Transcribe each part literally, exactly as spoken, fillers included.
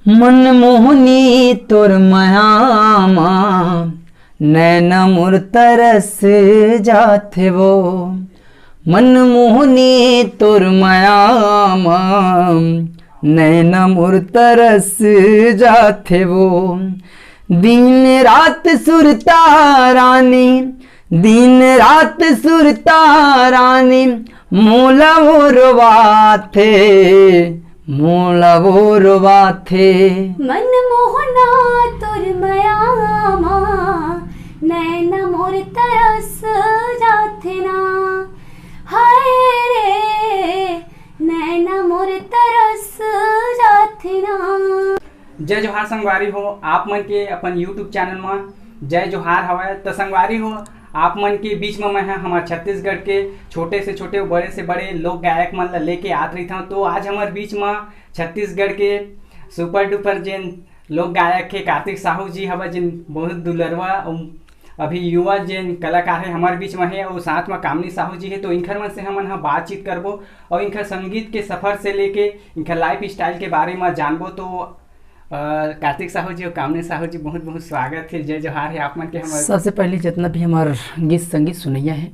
मनमोहनी तोर मया मा नैना मोर तरस जाथे वो। मनमोहनी तोर मया मा नैना मोर तरस जाथे वो। दिन रात सुरता रानी, दिन रात सुरता रानी, मोला वो रोवाथे, मोला वो रोवाथे। मनमोहना तोर मया मा नैना मोर तरस जाथे ना। हाय रे, नैना मोर तरस जाथे ना। जय जोहार संगवारी हो, आप मन के अपन YouTube चैनल म जय जोहार हवय। त संगवारी हो, आप मन के बीच म मैं ह हमर छत्तीसगढ़ के छोटे से छोटे अउ बड़े से बड़े लोक गायक मन ल लेके आत रहिथंव। तो आज हमर बीच म छत्तीसगढ़ के सुपर डुपर जेन लोक गायक हे कार्तिक साहू जी हवय, जेन बहुत दुलरवा अउ अभी युवा जेन कलाकार हे हमर बीच म हे, अउ साथ म कामिनी साहू जी हे। तो इनखर मन से हमन ह बातचीत करबो अउ इनखर संगीत के सफर से लेके इनखर लाइफ स्टाइल के बारे म जानबो। तो अ, कार्तिक साहू जी अउ कामिनी साहू जी, बहुत बहुत स्वागत हे, जय जोहार हे आप मन के हमर। सबसे पहले जितना भी हमार गीत संगीत सुनैया हे,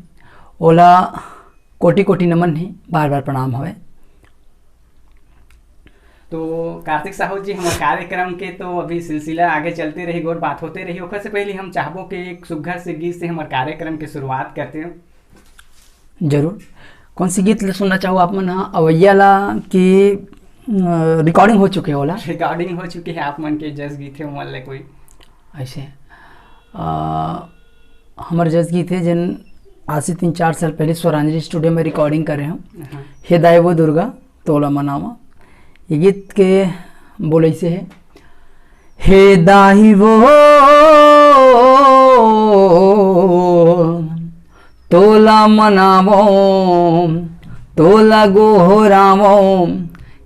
ओला कोटि कोटि नमन हे, बार बार प्रणाम हवे। तो कार्तिक साहू जी, हमर कार्यक्रम के तो अभी सिलसिला आगे चलते रही, गोठ बात होते रही। ओकर से पहले हम चाहबो कि एक सुग्घर से गीत से हमर कार्यक्रम के शुरुआत करते हो। जरूर। कौन सी गीत ल सुनना चाहो आप मन ह? अवैया ला कि, अ, रिकॉर्डिंग हो चुके हे ओला? रिकॉर्डिंग हो चुके हे आप मन के जस गीत हे ओमन ले कोई? ऐसे, अ, हमर जस गीत हे जेन आज से तीन चार साल पहले स्वरांजलि स्टूडियो में रिकॉर्डिंग करे हंव। हाँ। हे दाई वो दुर्गा तोला मनावा। ये गीत के बोल ऐसे हे, हे दाई वो तोला मनावो, तोला गोहरावो,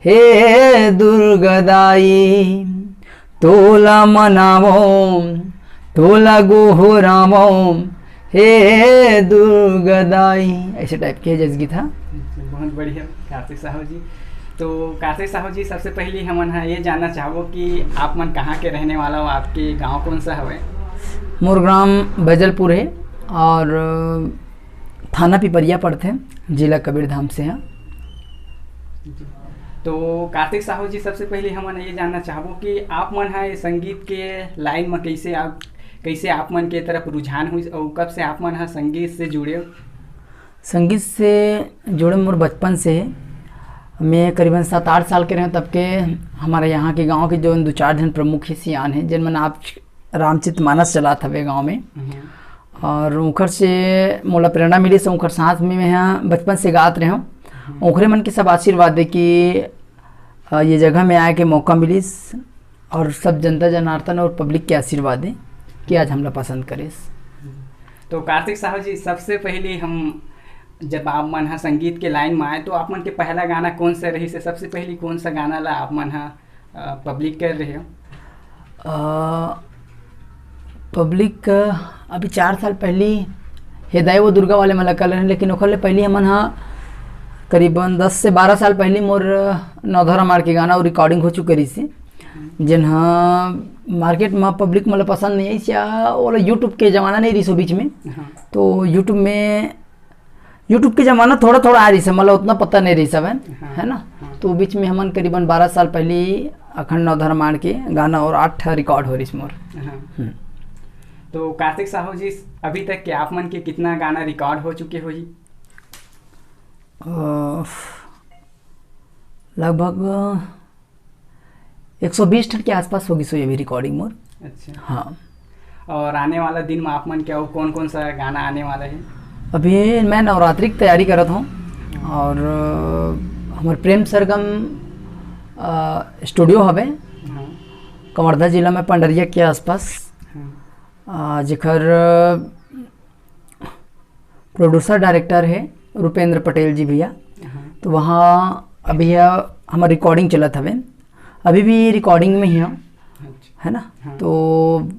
हे दुर्गा दाई, तोला मनावो, तोला गोहरावो, हे दुर्गा दाई। ऐसे टाइप के जस गीत ह। बहुत बढ़िया कार्तिक साहू जी। तो कार्तिक साहू जी, सबसे पहले हमन ह ये जानना चाहबो कि आप मन कहाँ के रहने वाला हो, आपके गांव कौन सा हवे? मोर ग्राम बैजलपुर हे और थाना पिपरिया पड़थे, जिला कबीरधाम से हे। तो कार्तिक साहू जी, सबसे पहले हमन ये जानना चाहबो कि आप मन ह ये संगीत के लाइन में कैसे आप, कैसे आप मन के तरफ रुझान हुई और कब से आप मन ह संगीत से जुड़े हो? संगीत से जुड़े मोर बचपन से हे। मैं करीबन सात आठ साल के रहें तब के हमारे यहाँ के गांव के जो दो चार झन प्रमुख हे सियान हे, जिन मन आप रामचरित मानस चलात हवे गांव में। हम्म। और उनकर से मोला प्रेरणा मिली, से उनकर साथ में मैं ह बचपन से गात रहे हूँ। हम्म। ओकरे मन के सब आशीर्वाद दे कि, अ, ये जगह में आए के मौका मिलिस और सब जनता जनार्दन और पब्लिक के आशीर्वाद दे कि आज हमला पसंद करिस। तो कार्तिक साहू जी, सबसे पहले हम, जब आप मन ह संगीत के लाइन में आए, तो आप मन के पहला गाना कौन सा रही से? सबसे पहले कौन सा गाना ला आप मन ह अ, पब्लिक कर रहे हो? अ, पब्लिक, अ, अभी चार साल पहली हे दाई वो दुर्गा वाले में लगा रहे, लेकिन ओकर ले पहली हमन ह करीबन दस से बारह साल पहली मोर, अ, नवधरा मार के गाना वो रिकॉर्डिंग हो चुके रहिस हे, जेन ह मार्केट में पब्लिक मन ल पसंद नहीं आइस या ओला YouTube के जमाना नहीं रहिस ओ बीच में। हाँ। तो YouTube में YouTube के जमाना थोड़ा थोड़ा आ रहिस हे, मतलब उतना पता नहीं रहिस हवे, हाँ, है ना? हाँ। तो बीच में हमन करीबन बारह साल पहली अखंड नवधरा मार के गाना और आठ ठा रिकॉर्ड हो रहिस मोर। हाँ। हम्म। तो कार्तिक साहू जी, अभी तक के आप मन के कितना गाना रिकॉर्ड हो चुके होही? अ, लगभग एक सौ बीस ठन के आसपास हो गिस होही अभी रिकॉर्डिंग मोर। अच्छा। हाँ। और आने वाला दिन में आप मन के अउ कौन कौन सा गाना आने वाला है? अभी मैं नवरात्रि की तैयारी करत हूँ और, अ, हमर प्रेम सरगम, अ, स्टूडियो हवे हाँ। कवर्धा जिला में पंडरिया के आसपास, हाँ। अ, जेकर प्रोड्यूसर डायरेक्टर है रुपेंद्र पटेल जी भैया। हाँ। तो वहाँ अभी यह हमार रिकॉर्डिंग चलत हवे, अभी भी रिकॉर्डिंग में ही हम, अच्छा। है ना? हाँ। तो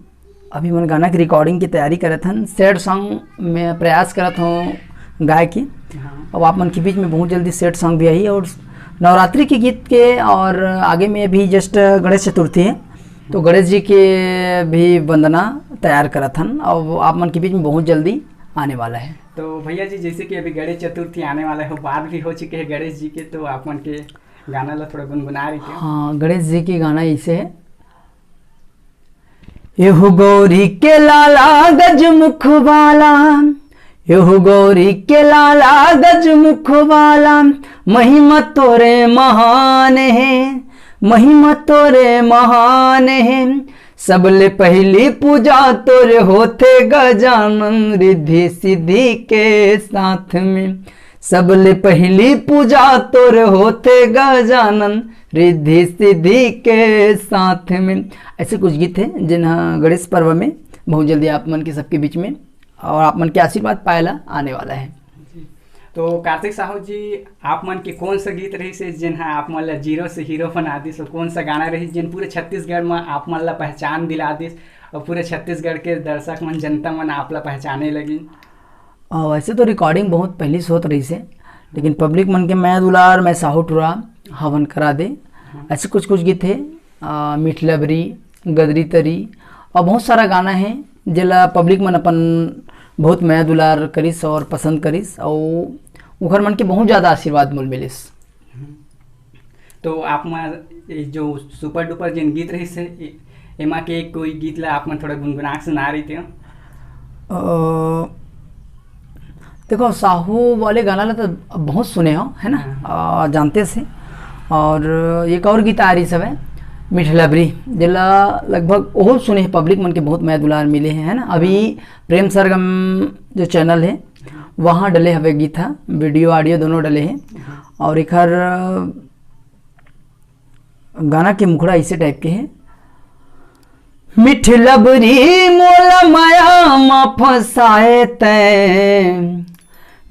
अभी मन गाना की रिकॉर्डिंग की तैयारी करत हन, सैड सॉन्ग में प्रयास करत हूँ गाय की। हाँ। अब आप मन के बीच में बहुत जल्दी सैड सॉन्ग भी आई और नवरात्रि के गीत के, और आगे में अभी just गणेश चतुर्थी है, तो गणेश जी के भी वंदना तैयार करत हन, और वो आप मन के बीच में बहुत जल्दी आने वाला है। तो भैया जी, जैसे कि अभी गणेश चतुर्थी आने वाला है, बाद भी हो चुके हैं गणेश जी के, तो आप मन के गाना ला थोड़ा गुनगुना रही थी। हाँ, गणेश जी के गाना ऐसे है। एहु गौरी के लाला गजमुख वाला, एहु गौरी के लाला गजमुख वाला, महिमा तोरे महान है, महिमा तोरे महान है। सबले पहली पूजा तोरे होथे गजानन, रिद्धि सिद्धि के साथ में। सबले पहली पूजा तोरे होथे गजानन, रिद्धि सिद्धि के साथ में। ऐसे कुछ गीत है जिन ह गणेश पर्व में बहुत जल्दी आप मन के सबके बीच में और आप मन के आशीर्वाद पाए ला आने वाला है। तो कार्तिक साहू जी, आप मन के कौन सा गीत रहिस हे जिन ह आप मन ला जीरो से हीरो बना दिस, और कौन सा गाना रहिस जिन पूरे छत्तीसगढ़ में आप मन ला पहचान दिला दिस और पूरे छत्तीसगढ़ के दर्शक मन, जनता मन आप ला पहचाने लगिन? अ, वैसे तो recording बहुत पहली से होत रहिस हे, लेकिन public मन के मया दुलार में साहू टुरा हवन करा दे, हाँ। ऐसे कुछ कुछ गीत हे, अ, मीठ लबरी, गदरी तरी, और बहुत सारा गाना है जेला public मन अपन बहुत मया दुलार करिस और पसंद करिस, और उखर मन के बहुत ज़्यादा आशीर्वाद मोल मिलिस। तो आप मन ये जो सुपर डुपर जिन गीत रहिस हे, ए-, एमा के कोई गीत ला आप मन थोड़ा गुनगुना के सुना रही थे? अ, देखो, साहू वाले गाना ला तो बहुत सुने हो, है ना? हाँ। अ, जानते से। और एक और गीत आ रही सब है, मिठलबरी, जेला लगभग ओहो सुने हैं, public मन के बहुत मया दुलार मिले हैं, है ना? अभी हाँ। प्रेम सरगम जो channel है, वहाँ डले हवे गीत ह, video audio दोनों डले हैं। हाँ। और एकर गाना के मुखड़ा इसे type के है। मिठ लबरी मोला मया म फंसाए तैं,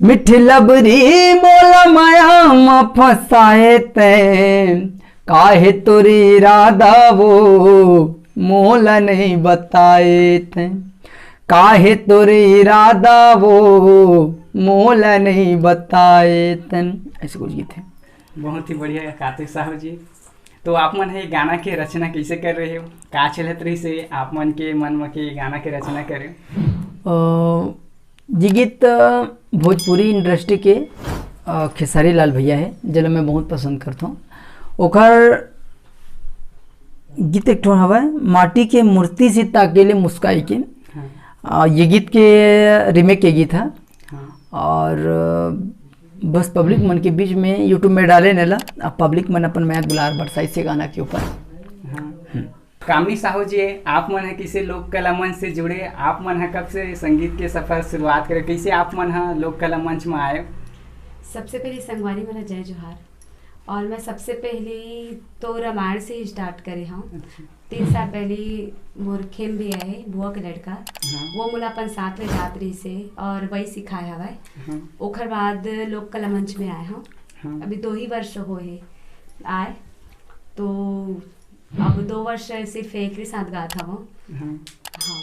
मिठ लबरी मोला मया म फंसाए तैं, काहे तोर इरादा वो मोला नहीं बताए तैं, काहे तोर इरादा वो मोला नहीं बताए तैं। ऐसे कुछ गीत है। बहुत ही बढ़िया कार्तिक साहू जी। तो आप मन हे गाना के रचना कैसे कर रहे हो? का चलत रहिस हे आप मन के मन म के गाना के रचना करे? अ, ये गीत, अ, भोजपुरी industry के, अ, खेसारी लाल भैया है, जेला मैं बहुत पसंद करता हूँ। ओकर गीत एक ठो हवय, माटी के मूर्ति से ताकेले मुस्काई के। हाँ। अ, ये गीत के remake के गीत है। हाँ। और, अ, बस public मन के बीच में YouTube में डाले नेला, अब public मन अपन मया दुलार बरसाई से गाना के ऊपर। हाँ। हम्म। कामिनी साहू जी, आप मन ह किसे लोक कला मंच से जुड़े, आप मन ह कब से संगीत के सफर शुरुआत करे, कैसे आप मन ह लोक कला मंच में आए? सबसे पहले संगवारी मन ला जय जोहार। और मैं सबसे पहले तो रामायण से ही start करे हूँ। अच्छा। तीन साल पहले मोर खेम भैया है, बुआ के लड़का, हाँ। वो मोला अपन साथ ले जात रहिस हे और वही सिखाए हवय। हाँ। ओखर बाद लोक कला मंच में आए हूँ। हाँ। अभी दो ही वर्ष हो हे आए, तो अब दो वर्ष सिर्फ एकरे साथ गात हवं। हाँ। हाँ।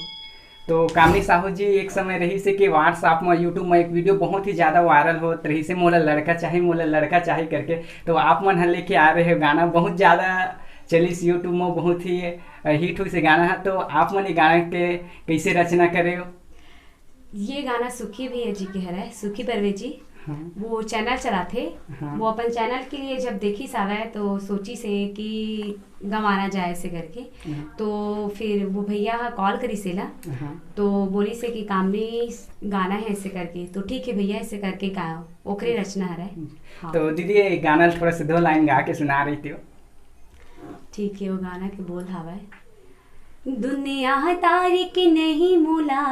तो कामिनी साहू जी, एक समय रहिस हे कि WhatsApp में, YouTube में एक video बहुत ही ज्यादा viral होत रहिस हे, "मोला लड़का चाही, मोला लड़का चाही" करके। तो आप मन ह लेके आ रहे हो गाना, बहुत ज्यादा चलिस YouTube में, बहुत ही, अ, hit होइस हे गाना ह। तो आप मन ये गाना के कैसे रचना करे हो? ये गाना सुखी भैया जी के हरय, सुखी दर्वे जी। हाँ। वो channel चलाथे। हाँ। वो अपन channel के लिए जब देखिस हवय तो सोचिस हे कि गंवाना जाए ऐसे करके। हाँ। तो फिर वो भैया ह call करिस हे ला। हाँ। तो बोलिस हे कि कामिनी गाना है ऐसे करके, तो ठीक है भैया ऐसे करके गाओ, ओकरे रचना हरय। हाँ। तो दीदी, ये गाना थोड़ा सा दो line गा के सुना रही थी। ठीक है, वो गाना के बोल हवय। दुनियादारी के नहीं मोला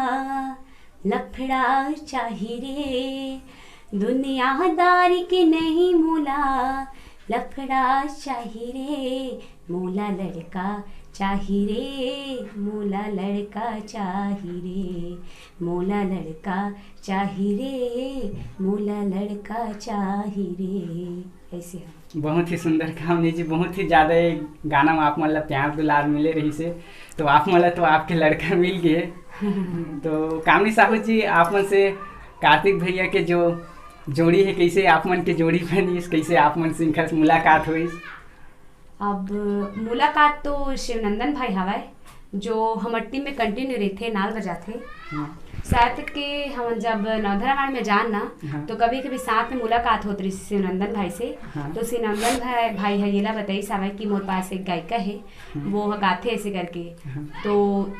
लफड़ा चाही रे, दुनियादारी के नहीं मोला लफड़ा चाही रे, मोला लड़का चाही रे, मोला लड़का चाही रे, मोला लड़का चाही रे, मोला लड़का चाही रे। ऐसे है। बहुत ही सुंदर कामिनी जी, बहुत ही ज्यादा ये गाना में आप मन ला प्यार दुलार मिले रहिस हे, तो आप मन ला तो आपके लड़का मिल गए। तो कामिनी साहू जी, आप मन से कार्तिक भैया के जो जोड़ी हे, कइसे आप मन के जोड़ी बनिस, कइसे आप मन से इनकर मुलाकात होइस? अब मुलाकात तो शिवनंदन भाई हवय, जो हमर टीम में कंटिन्यू रहिथे, नाल बजाथे। हाँ। शायद कि हम जब नवधा रामायण में जान ना, हाँ। तो कभी-कभी साथ में मुलाकात होत रहिस शिवनंदन भाई से। हाँ। तो शिवनंदन भाई, भाई ह येला बताइस हवय कि मोर पास एक गायिका हे, हम्म। वो ह गाथे ऐसे करके। हाँ। तो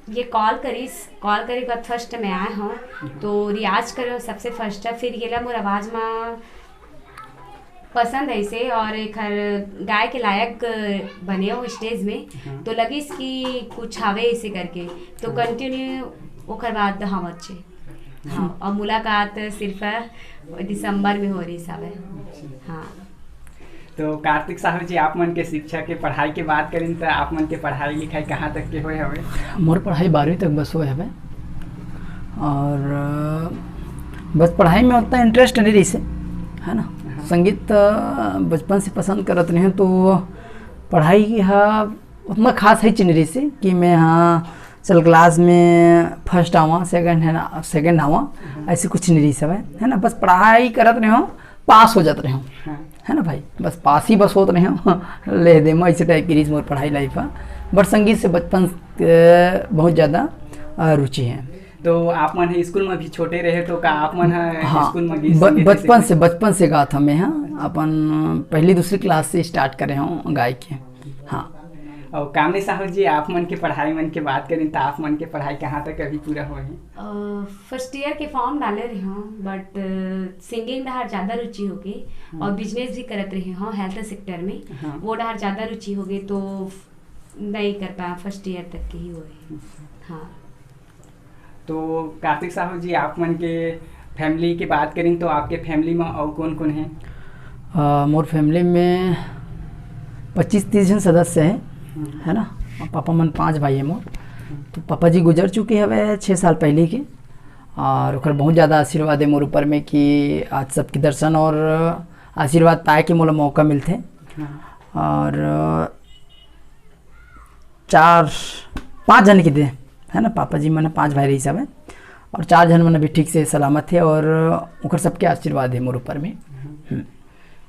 ये कॉल करिस, कॉल करे के बाद फर्स्ट में आए हों, हम्म। तो रियाज करे हों सबसे फर्स्ट, फिर येला मोर आवाज में पसंद है इसे और एखर गाय के लायक बने हो स्टेज में, हाँ। तो लगिस कि कुछ हवे इसे करके, तो हाँ। कंटिन्यू ओखर बाद हम अच्छे। हाँ। हाँ, और मुलाकात सिर्फ दिसंबर में हो रहिस हवे। अच्छा। हाँ। तो कार्तिक साहू जी, आप मन के शिक्षा के पढ़ाई के बात करें, तो आप मन के पढ़ाई लिखाई कहाँ तक के होए हवे? मोर पढ़ाई बारहवीं तक बस होए हवे, और अ, बस पढ़ाई में उतना इंटरेस्ट नहीं रहिस हे, है ना? हाँ। संगीत अ, बचपन से पसंद करत रहे, तो पढ़ाई ह उतना खास है नहीं रहिस हे कि मैं, हाँ, चल क्लास में फर्स्ट आवा, सेकंड है ना, सेकंड आवा, हाँ। ऐसे कुछ नहीं रहिस हवे, है ना? बस पढ़ाई करत रहे हो, पास हो जात रहे हो, हाँ। है ना भाई? बस पास ही बस होत रहे हो, ले दे में, ऐसे टाइप की रहिस मोर पढ़ाई लाइफ ह। बट संगीत से बचपन से बहुत ज़्यादा अ, रुचि है। तो आप मन ह स्कूल में भी छोटे रहे, तो का आप मन ह हाँ, स्कूल में गीत ब-, संगीत ऐसे बचपन कुछ? से, बचपन से गात हमें, हाँ, अपन पहली दूसरी क्लास से स्टार्ट करे हों गाय के। हाँ। और कामनी साहू जी, आप मन के पढ़ाई मन के बात करें, तो आप मन के पढ़ाई कहाँ तक अभी पूरा हुए हैं? फर्स्ट ईयर के फॉर्म डाले रहे हों, बट सिंगिंग डहार ज़्यादा रुचि हो गई हम्म। और बिजनेस भी करत रहे हों हेल्थ सेक्टर में। हाँ। वो डहार ज़्यादा रुचि हो गई, तो नहीं कर पाया, फर्स्ट ईयर तक के ही हुए हैं। अच्छा। हाँ। तो कार्तिक साहू जी, आप मन के फैमिली की बात करें, तो आपके फैमिली में और कौन कौन है? अ, मोर फैमिली में पच्चीस तीस जन सदस्य हैं, हम्म। है ना? और पापा मन पांच भाई हैं मोर। हम्म। तो पापा जी गुजर चुके हवे छः साल पहले के, और ओकर बहुत ज़्यादा आशीर्वाद है मोर ऊपर में कि आज सबके दर्शन और आशीर्वाद पाए के मोला मौका मिलथे। हाँ। और चार, पाँच जन के दे, है ना, पापा जी मन पाँच भाई रहिस हवे, और चार जन मन अभी ठीक से सलामत है, और ओकर सबके आशीर्वाद है मोर ऊपर में। हम्म। हम्म।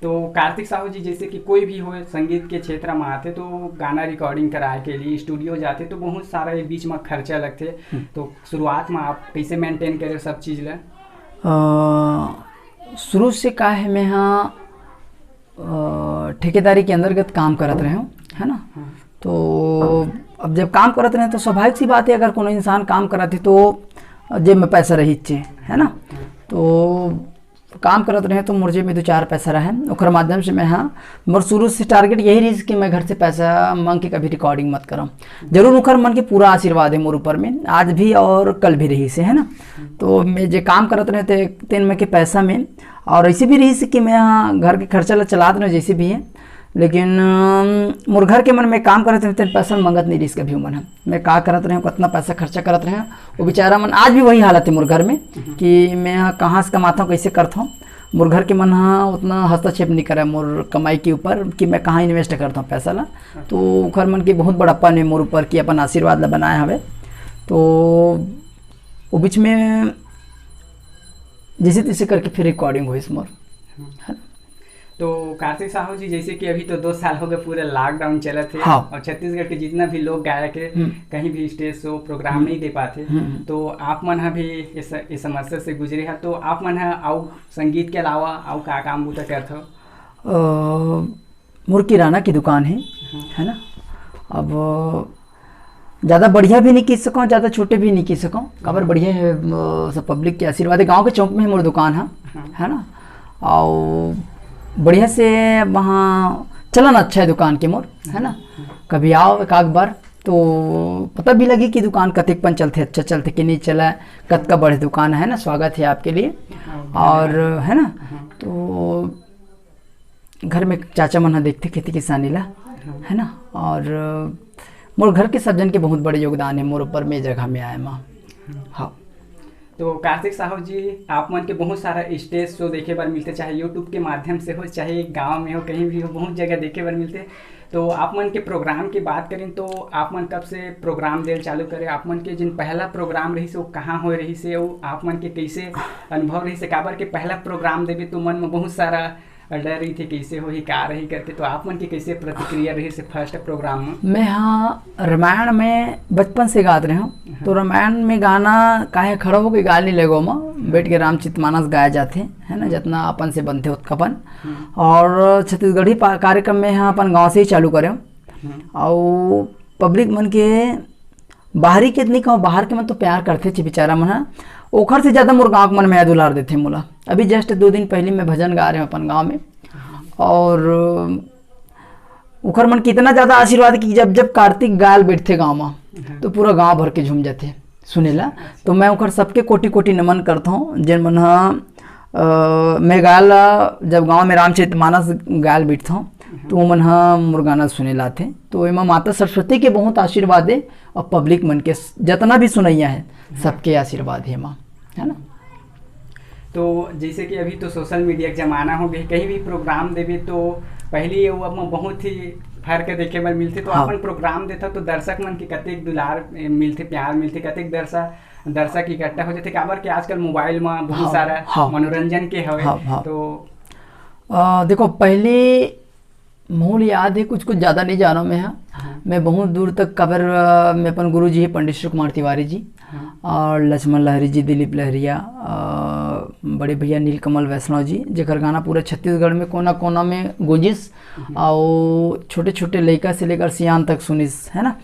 तो कार्तिक साहू जी, जैसे कि कोई भी हो संगीत के क्षेत्र में आते, तो गाना रिकॉर्डिंग कराए के लिए स्टूडियो जाते, तो बहुत सारा ये बीच में खर्चा लगते। हम्म। तो शुरुआत में आप कैसे मेंटेन करे सब चीज़ ला? अ, शुरू से का है, मैं हाँ, अ, ठेकेदारी के अंतर्गत काम करत रहे हूँ, है ना? हाँ। तो अब जब काम करत रहे, तो स्वाभाविक सी बात है, अगर कोनो इंसान काम करत है, तो जेब में पैसा रही चे, है ना? हाँ। तो काम करत रहे, तो मोर जेब में दो चार पैसा रहे, ओकर माध्यम से मैं, हाँ, मोर शुरू से टारगेट यही रही कि मैं घर से पैसा मांग के कभी रिकॉर्डिंग मत करम। जरूर ओकर मन के पूरा आशीर्वाद है मोर ऊपर में, आज भी और कल भी रही से, है ना? तो मैं जे काम करत रहे थे, तेन में के पैसा में, और ऐसे भी रही से कि मैं, हाँ, घर के खर्चा ला चलात रहे जैसे भी है, लेकिन, अम, मोर घर के मन में काम करत रहे, तेन पैसा मंगत नहीं रही कभी मन। मैं का करत रहे हूँ, कितना पैसा खर्चा करत रहे हूँ, वो बेचारा मन आज भी वही हालत है मोर घर में हम्म। कि मैं, हाँ, कहाँ से कमाता हूँ, कैसे करता हूँ। मोर घर के मन, हाँ, उतना हस्तक्षेप नहीं करे मोर कमाई के ऊपर कि मैं कहाँ इन्वेस्ट करता हूँ पैसा ला। तो ओकर मन के बहुत बड़प्पन है मोर ऊपर कि अपन आशीर्वाद ला बनाए हवे। तो वो बीच में जैसे तैसे करके फिर रिकॉर्डिंग होइस मोर, है ना? तो कार्तिक साहू जी, जैसे कि अभी तो दो साल हो गए पूरा लॉकडाउन चलत है, हाँ। और छत्तीसगढ़ के जितना भी लोक गायक है, हम्म। कहीं भी स्टेज शो प्रोग्राम हम्म। नहीं दे पाते, हम्म। तो आप मन हा भी इस, इस समस्या से गुजरे हैं, तो आप मन हा अउ संगीत के अलावा अउ का काम बूता करत हो? अ, मोर किराना की दुकान है, हाँ। है ना? अब ज़्यादा बढ़िया भी नहीं कह सकूँ, ज़्यादा छोटे भी नहीं कह सकूँ, काबर बढ़िया है, अ, सब पब्लिक के आशीर्वाद है। गाँव के चौक में है मोर दुकान है, हाँ। है ना? और बढ़िया से वहाँ चलन अच्छा है दुकान के मोर, है ना? हाँ। कभी आओ एक आध बार, तो पता भी लगी कि दुकान कतेक पन चलते, अच्छा चलते कि नहीं चला, कतका बड़े दुकान है ना, स्वागत है आपके लिए। हाँ, और धन्यवाद। है ना, हाँ। तो घर में चाचा मन ह देखथे खेती किसानी ला, हाँ। है ना, और मोर घर के सब जन के बहुत बड़े योगदान है मोर ऊपर में जगह में आए मा। हाँ। तो कार्तिक साहू जी, आप मन के बहुत सारा स्टेज शो देखे बर मिलते, चाहे YouTube के माध्यम से हो, चाहे गांव में हो, कहीं भी हो, बहुत जगह देखे बर मिलते। तो आप मन के प्रोग्राम की बात करें तो आप मन कब से प्रोग्राम देल चालू करे? आप मन के जिन पहला प्रोग्राम रहिस, वो कहाँ होए रहिस हे? अउ आप मन के कैसे अनुभव रहिस हे? काबर के पहला प्रोग्राम देबे तो मन में बहुत सारा डर रहिथे, कैसे होही, का रही करके। तो आप मन के कैसे प्रतिक्रिया रहिस हे फर्स्ट प्रोग्राम में? मैं, हाँ, रामायण में बचपन से गात रहे हूँ। हाँ। तो रामायण में गाना काहे खड़ा होके गा नहीं लेगो, मैं बैठ के रामचरितमानस गाया जाथे, है ना, जितना अपन से बनथे उतकापन। हम्म। और छत्तीसगढ़ी पा-, कार्यक्रम में, हाँ, अपन गाँव से ही चालू करे हूँ। हम्म। और पब्लिक मन के, बाहरी के नहीं कहूँ, बाहर के मन तो प्यार करथे चे बेचारा मन ह, ओखर से ज्यादा मोर गाँव के मन मया दुलार देथे मोला। अभी जस्ट दो दिन पहले मैं भजन गा रहे हूँ अपन गाँव में, और ओखर मन के इतना ज्यादा आशीर्वाद कि जब जब कार्तिक गाल बैठथे गाँव में, हाँ। तो पूरा गाँव भर के झूम जाथे सुनेला। तो मैं ओखर सबके कोटि कोटि नमन करथौं, जेन मन ह, अ, मैं गाल, जब गाँव में रामचरित मानस गाल बैठथौं, तो ओमन ह मोर गाना सुने ला आथे। तो एमा माता सरस्वती के बहुत आशीर्वाद हे, और पब्लिक मन के, जतना भी सुनैया है, सबके आशीर्वाद हे एमा, है ना? तो जैसे कि अभी तो सोशल मीडिया के जमाना हो गए, कहीं भी प्रोग्राम देबे तो पहली ये वो अब बहुत ही फर्क देखे बर मिलथे। तो हाँ। अपन प्रोग्राम देथा तो दर्शक मन के कतेक दुलार, ए, मिलथे, प्यार मिलथे, कतेक दर्शक, दर्शक इकट्ठा हो जाथे, काबर कि आजकल मोबाइल में बहुत हाँ, सारा हाँ। मनोरंजन के हवे। हाँ, हाँ। तो अ, देखो, पहले मोल याद है, कुछ, कुछ ज्यादा नहीं जाना मैं, हाँ। हाँ। मैं बहुत दूर तक, काबर, अ, मैं अपन गुरु जी है पंडित शिव कुमार तिवारी जी, हाँ। और लक्ष्मण लहरी जी, दिलीप लहरिया, अ, बड़े भैया नीलकमल वैष्णव जी, जेकर गाना पूरा छत्तीसगढ़ में कोना कोना में गूंजिस, हम्म। और छोटे छोटे लइका से लेकर सियान तक सुनिस, है ना?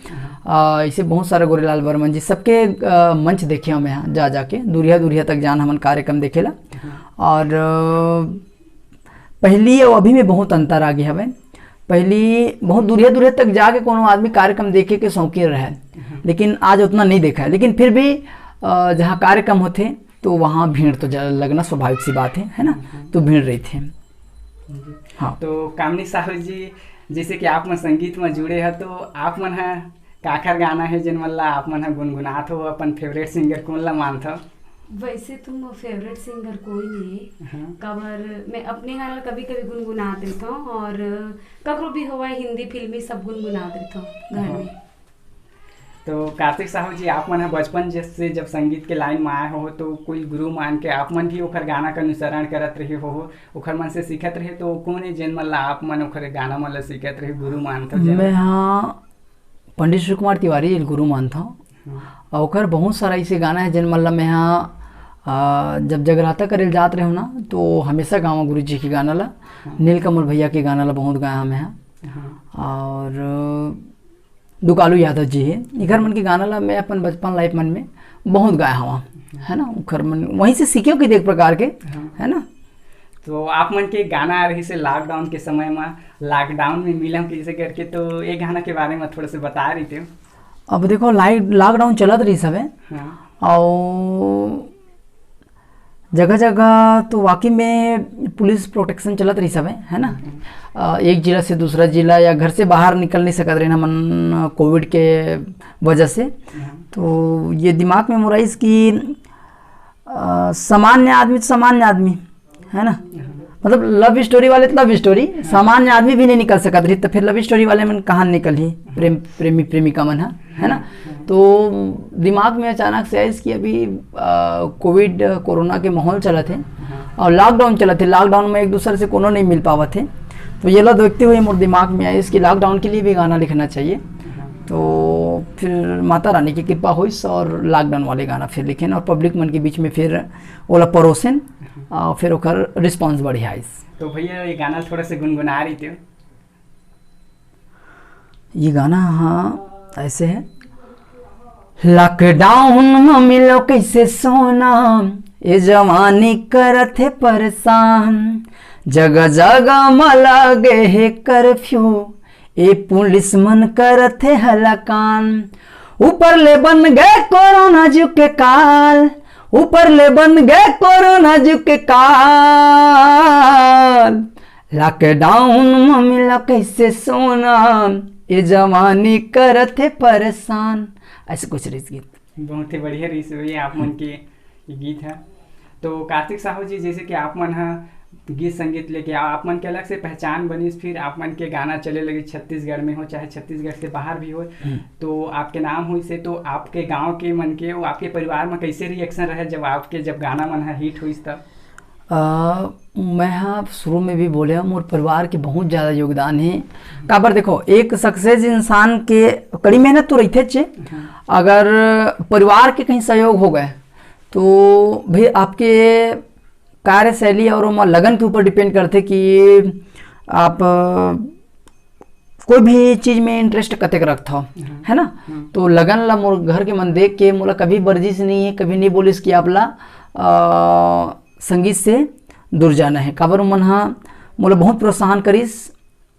हाँ। अ, ऐसे बहुत सारे, गोरेलाल बर्मन जी, सबके, अ, मंच देखे हमें, हाँ, जा जाके दूरिया दूरिया तक जान हमन कार्यक्रम देखेला। हाँ। और, अ, पहली अउ अभी में बहुत अंतर आ गया हवे। पहली बहुत दूरिया दूरिया तक जाके कोनो आदमी कार्यक्रम देखे के शौकीन रहे, हम्म। लेकिन आज उतना नहीं देखा है। लेकिन फिर भी, अ, जहाँ कार्यक्रम होथे तो वहाँ भीड़ तो ज-, लगना स्वाभाविक सी बात है, है ना? हम्म। तो भीड़ रहिथे। जी। हाँ। तो कामिनी साहू जी, जैसे कि आप मन संगीत में जुड़े हैं, तो आप मन ह काखर गाना है जिन मन ला आप मन ह गुनगुनात हो, अपन फेवरेट सिंगर कोन ला मानथव? वैसे तो मोर फेवरेट सिंगर कोई नहीं है, हाँ। काबर मैं अपने गाना कभी-कभी गुनगुनात रहिथौं और ककरो भी होवय हिंदी फिल्मी सब गुनगुनात रहिथौं घर हाँ। में। तो कार्तिक साहू जी, आप मन ह बचपन जब से जब संगीत के लाइन में आए हो तो कोई गुरु मान के आप मन भी ओखर गाना का अनुसरण करत रहे हो, ओखर मन से सीखत रहे, तो कोन है जेन मन ला आप मन ओखर गाना मन ला सीखत रहे, गुरु मानथव जेन? मैं हाँ पंडित शिव कुमार तिवारी ल गुरु मानथौं। हम्म। और ओकर बहुत सारा ऐसे गाना है जिन मन ला मैं हाँ, आ, जब जगराता करे ल जात रहे ना तो हमेशा गावा गुरु जी के गाना ला, हम्म। नीलकमल भैया के गाना ला बहुत गाया मैं हाँ। हम्म। और दुकालू यादव जी है, इकर मन के गाना ला मैं अपन बचपन लाइफ मन में बहुत गाया हवा, है ना? ओकर मन वहीं से सीखे कि देख प्रकार के, हाँ। है ना? तो आप मन के गाना आ रही से लॉकडाउन के समय में, लॉकडाउन में मिलम कैसे करके, तो ये गाना के बारे में थोड़ा से बता रही थे। अब देखो, लाइक-, लॉकडाउन चलत रहिस हवे, हाँ। और जगह-जगह तो वाकई में पुलिस प्रोटेक्शन चलत रहिस हवे, है ना? हम्म। अ, एक जिला से दूसरा जिला या घर से बाहर निकल नहीं सकत रहे हमन, अ, कोविड के वजह से। हम्म। तो ये दिमाग में मोर आइस कि, अ, सामान्य आदमी तो सामान्य आदमी, है ना? हम्म। मतलब लव स्टोरी वाले तो लव स्टोरी, हम्म। सामान्य आदमी भी नहीं निकल सकत रही, तो फिर लव स्टोरी वाले मन कहाँ निकलही? प्रेम, प्रेमी प्रेमिका मन ह, है ना? हम्म। तो दिमाग में अचानक से आइस कि अभी, अ, कोविड, कोरोना के माहौल चलत हे हाँ। और लॉकडाउन चलत हे, लॉकडाउन में एक दूसरे से कोनो नहीं मिल पावत हे। तो ये ला देखते हुए मोर दिमाग में आइस कि लॉकडाउन के लिए भी गाना लिखना चाहिए। हाँ। तो फिर माता रानी की कृपा होइस और लॉकडाउन वाले गाना फिर लिखेन और पब्लिक मन के बीच में फिर ओला परोसेन, हाँ। और फिर ओकर रिस्पॉन्स बढ़िया आइस। तो भैया, ये गाना थोड़ा से गुनगुना रही थे। ये गाना, हाँ, ऐसे है। लॉकडाउन म मिलो कैसे सोना, ये जवानी करत हे परेशान। जगह जगह म लगे हे कर्फ्यू, ये पुलिस मन करत हे हलाकान। ऊपर ले बन गए कोरोना जू के काल, ऊपर ले बन गए कोरोना जू के काल। लॉकडाउन म मिला कैसे सोना, ये जवानी करत हे परेशान। ऐसे कुछ रहिस गीत। बहुत ही बढ़िया रहिस भैया आप मन के ये गीत है। तो कार्तिक साहू जी, जैसे कि आप मन ह गीत संगीत लेके आप मन के अलग से पहचान बनिस, फिर आप मन के गाना चले लगे छत्तीसगढ़ में हो चाहे छत्तीसगढ़ से बाहर भी हो, हम्म। तो आपके नाम होइस हे, तो आपके गांव के मन के, वो आपके परिवार में कैसे रिएक्शन रहे जब आपके, जब गाना मन ह हिट होइस तब? अ, मैं ह शुरू में भी बोले हूँ, मोर परिवार के बहुत ज़्यादा योगदान हे। काबर देखो, एक सक्सेस इंसान के कड़ी मेहनत तो रहिथेच हे, हाँ। अगर परिवार के कहीं सहयोग हो गए तो भाई आपके कार्यशैली और ओमा लगन के ऊपर डिपेंड करथे कि आप, अ, कोई भी चीज में इंटरेस्ट कतेक रखथव, हाँ। है ना? हाँ। तो लगन ला मोर घर के मन देख के मोला कभी बरजिस नहीं है, कभी नहीं बोलिस कि आप ला, अ, संगीत से दूर जाना है। काबर उमन हा मोला बहुत प्रोत्साहन करिस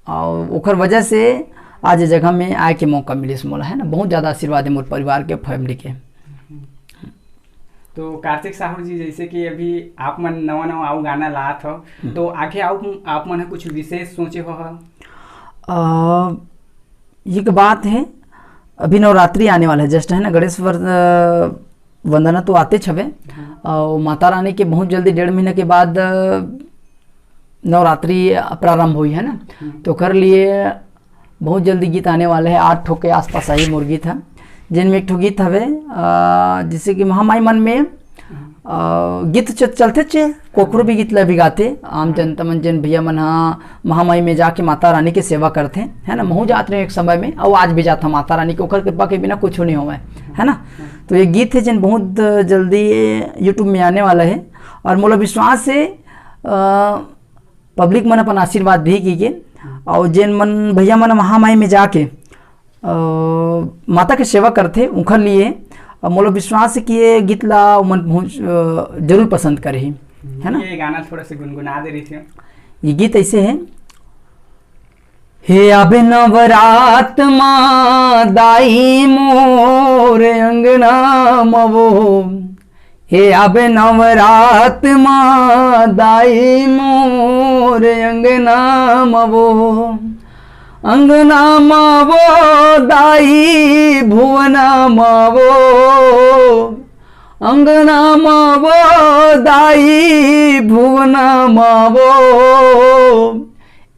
और ओकर वजह से आज ये जगह में आए के मौका मिलिस मोला, है ना? बहुत ज़्यादा आशीर्वाद है मोर परिवार के, फैमिली के। तो कार्तिक साहू जी, जैसे कि अभी आप मन नवा नवा अउ गाना लात हो, हम्म। तो आगे अउ आप मन ह कुछ विशेष सोचे हो? अ, ये एक बात है, अभी नवरात्रि आने वाला है, जस्ट, है ना, गणेश वर-, अ, वंदना तो आतेच हवे, हाँ। और माता रानी के बहुत जल्दी डेढ़ महीना के बाद, अ, नवरात्रि प्रारंभ हुई है ना, हम्म। तो ओकर लिए बहुत जल्दी गीत आने वाले हैं, आठ ठो के आसपास आई मोर गीत है, जिनमें एक ठो गीत हवे, अ, जैसे कि महामाई मन में, अ, गीत च-, चलथे चे, कोकरो भी गीत ला भी गाथे, आम जनता मन, जेन भैया मन हा महामाई में जाके माता रानी के सेवा करथे, है ना, महू जात रहे एक समय में, और आज भी जाता माता रानी के, ओकर कृपा के बिना कुछ नहीं होवे, है ना। तो ये गीत है, जिन बहुत जल्दी YouTube में आने वाला है, और मोला विश्वास है, अ, पब्लिक मन अपन आशीर्वाद दी की के, और जेन मन भैया मन महामाई में जाके, अ, माता के सेवा करथे, उखर लिए, अ, मोला विश्वास है कि ये गीत ला उमन पहुँच, अ, जरूर पसंद करही, है ना? ये गाना थोड़ा सा गुनगुना दे रही थी। ये गीत ऐसे है, हे आबे नवरात मा दाई मोर अंगना मवो, हे आबे नवरात मा दाई मोर अंगना मवो, अंगना मवो दाई भुवना मवो, अंगना मवो दाई भुवना मवो,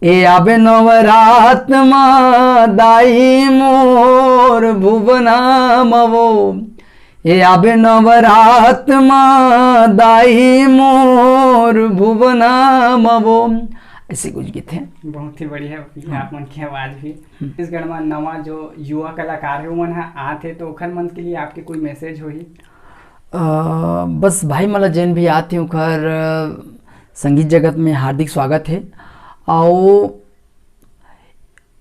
ए आबे नवरात मा दाई मोर भुवना मवो, ए आबे नवरात मा दाई मोर भुवना मवो। ऐसे कुछ गीत है। बहुत ही बढ़िया भैया, हाँ। आप मन की आवाज भी। हम्म। छत्तीसगढ़ में नवा जो युवा कलाकार है, उमन ह आत है, तो ओखर मन के लिए आपके कोई मैसेज होही? अ, बस भाई, मतलब जेन भी आत है, ओखर, अ, संगीत जगत में हार्दिक स्वागत है। और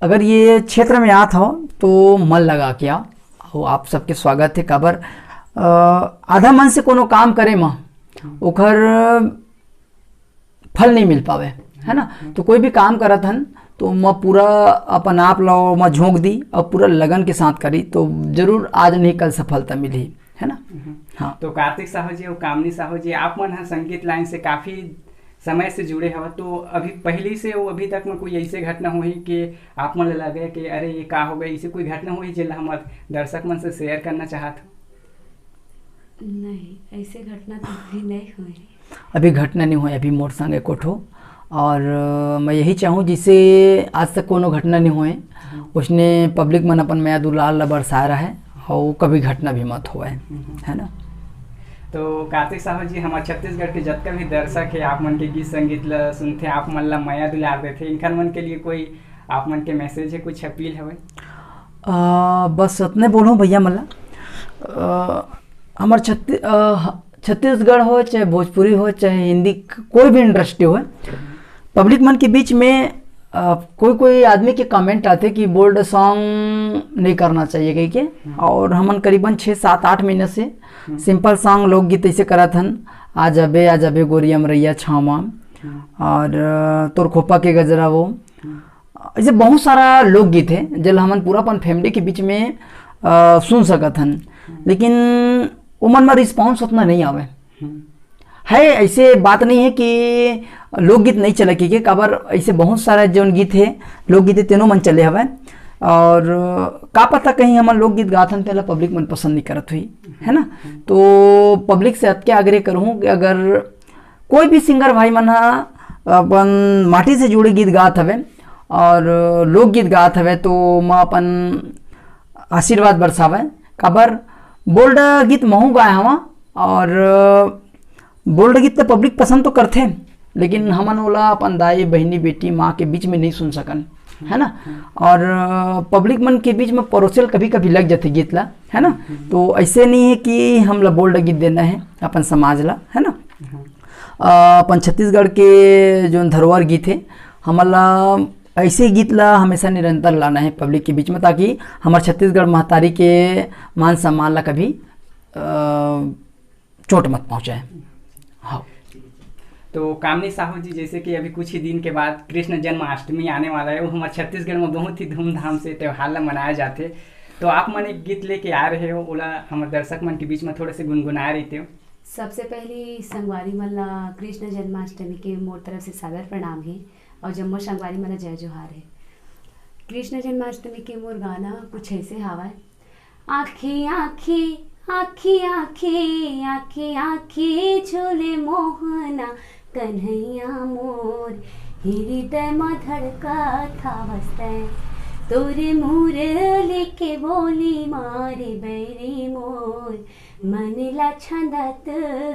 अगर ये क्षेत्र में आत हो तो मन लगा के आओ, और आप सबके स्वागत है। काबर, अ, आधा मन से कोनो काम करे म ओखर फल नहीं मिल पावे, है ना? तो कोई भी काम करत हन तो म पूरा अपन आप ला म झोंक दी और पूरा लगन के साथ करी तो जरूर आज नहीं कल सफलता मिली, है ना? हम्म। हाँ। तो कार्तिक साहू जी और कामिनी साहू जी, आप मन ह संगीत लाइन से काफी समय से जुड़े हव, तो अभी पहली से वो अभी तक में कोई ऐसे घटना होही कि आप मन ल लगे कि अरे ये का हो गए, ऐसे कोई घटना होही जेला हमर दर्शक मन से शेयर करना चाहत हो? नहीं, ऐसे घटना तो अभी नहीं हुए। अभी घटना नहीं हुए, अभी मोर संग एको ठो। और, अ, मैं यही चाहूँ, जिसे आज तक कोनो घटना नहीं हुए, हम्म। उसने पब्लिक मन अपन मया दुलार ला बरसाए रहे, और वो कभी घटना भी मत हुए, हम्म। है ना? तो कार्तिक साहू जी, हमारे छत्तीसगढ़ के जतका भी दर्शक है, आप मन के गीत संगीत ला सुनथे, आप मन ला मया दुलार देथे, इनखर मन के लिए कोई आप मन के मैसेज है, कुछ अपील हवे? अ, बस अतने बोलूँ भैया मन ला, अ, हमर छत्ती-, अ, ह-, छत्तीसगढ़ हो, चाहे भोजपुरी हो, चाहे हिंदी, क-, कोई भी इंडस्ट्री हो, पब्लिक मन के बीच में, अ, कोई कोई आदमी के कमेंट आते कि बोल्ड सॉन्ग नहीं करना चाहिए कह के। हम्म। और हमन करीबन छः, सात, आठ महीने से हम्म। सिंपल सॉन्ग, लोकगीत ऐसे करत हन, आ जाबे, आ जाबे गोरी अमरैया छावा, हम्म। और, अ, तोर खोपा के गजरा वो। हम्म। ऐसे बहुत सारा लोकगीत है, जेला हमन पूरा अपन फैमिली के बीच में, अ, सुन सकत हन, हम्म। लेकिन ओमन में रिस्पॉन्स उतना नहीं आवे। हम्म। है, ऐसे बात नहीं है कि लोकगीत नहीं चले के, के, काबर ऐसे बहुत सारा जौन गीत है, लोकगीत है, तेनो मन चले हवे। और का पता कहीं हमन लोकगीत गात हन, तेला पब्लिक मन पसंद नहीं करत हुई, है ना? हम्म। तो पब्लिक से अतके आग्रह करूँ कि अगर कोई भी सिंगर भाई मन हा अपन माटी से जुड़े गीत गात हवे और लोकगीत गात हवे, तो ओमा अपन आशीर्वाद बरसावे। काबर बोल्ड गीत महू गाए हवा और बोल्ड गीत तो पब्लिक पसंद तो करथे, लेकिन हमन ओला अपन दाई, बहिनी, बेटी, माँ के बीच में नहीं सुन सकन, है ना? और पब्लिक मन के बीच में परोसेल कभी कभी लग जाथे गीत ला, है ना? तो ऐसे नहीं है कि हमला बोल्ड गीत देना है अपन समाज ला, है ना? अ, अपन छत्तीसगढ़ के जो धरोहर गीत है, हमन ला ऐसे गीत ला हमेशा निरंतर लाना है पब्लिक के बीच में, ताकि हमारे छत्तीसगढ़ महतारी के मान सम्मान ला कभी अ, चोट मत पहुँचाए। हाँ। तो कामिनी साहू जी, जैसे कि अभी कुछ ही दिन के बाद कृष्ण जन्माष्टमी आने वाला है, वो हमारे छत्तीसगढ़ में बहुत ही धूमधाम से त्यौहार ला मनाया जाते, तो आप मन एक गीत लेके आ रहे हो, ओला हमारे दर्शक मन के बीच में थोड़े से गुनगुनाए रहते हो। सबसे पहली संगवारी मन ला कृष्ण जन्माष्टमी के मोर तरफ से सादर प्रणाम है और जम्मो संगवारी मन ला जय जोहार है। कृष्ण जन्माष्टमी के मोर गाना कुछ ऐसे हावय। आखी आखी, आखी आखी, आखी आखी झूले मोहना कन्हैया मोर, हृदय म धड़कत हावस तैं। तोरे मुरली के बोली मारे बैरी मोर, मन ला छंदत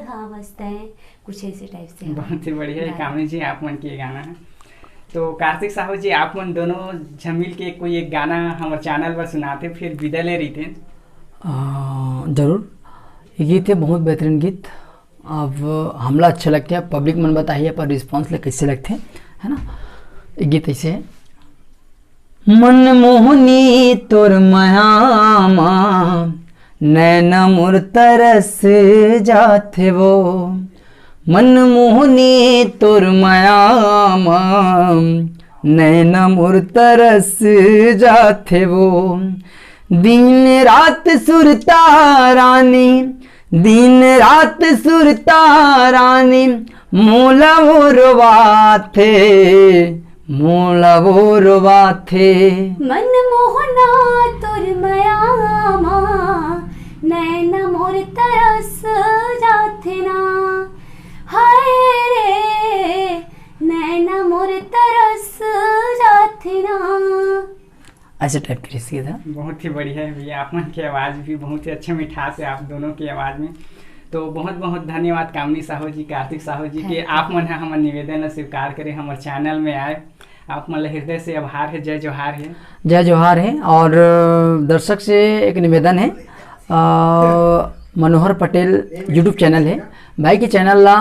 हावस तैं। कुछ ऐसे टाइप से हम बहुत ही बढ़िया है गाना। कामिनी जी, आप मन के गाना है। तो कार्तिक साहू जी, आप मन दोनों झमिल के कोई एक गाना हमारे चैनल पर सुनाते, फिर विदा ले रही थे। आ, जरूर। ये गीत है बहुत बेहतरीन गीत। अब हमला अच्छा लगता है, पब्लिक मन बताइए पर रिस्पॉन्स ले कैसे लगते हैं, है ना? ये गीत ऐसे है। मन मोहनी तोर मया मा, नैना मोर तरस जाथे वो। मन मोहनी तोर मया मा, नैना मोर तरस जाथे वो। दिन रात सुरता रानी, दिन रात सुरता रानी, मोला वो रोवाथे, मोला वो रोवाथे। मन मोहना तोर मया मा, नैना मोर तरस जाथे ना। हाय रे, नैना मोर तरस जाथे ना। ऐसे टाइप के रहिस गीत ह। बहुत ही बढ़िया है भैया, आप मन के आवाज़ भी बहुत ही अच्छा मिठास है आप दोनों की आवाज़ में। तो बहुत बहुत धन्यवाद कामिनी साहू जी, कार्तिक साहू जी के, Thank you। आप मन ह हमर निवेदन ला स्वीकार करे, हमर चैनल में आए, आप मन ला हृदय से आभार है, जय जोहार है। जय जोहार है। और, अ, दर्शक से एक निवेदन है, अ, मनोहर पटेल YouTube चैनल है, भाई के चैनल ला,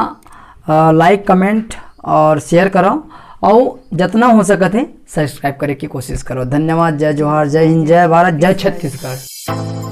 अ, लाइक, कमेंट और शेयर करो और जितना हो सकत है सब्सक्राइब करे की कोशिश करो। धन्यवाद। जय जोहार, जय हिंद, जय भारत, जय छत्तीसगढ़।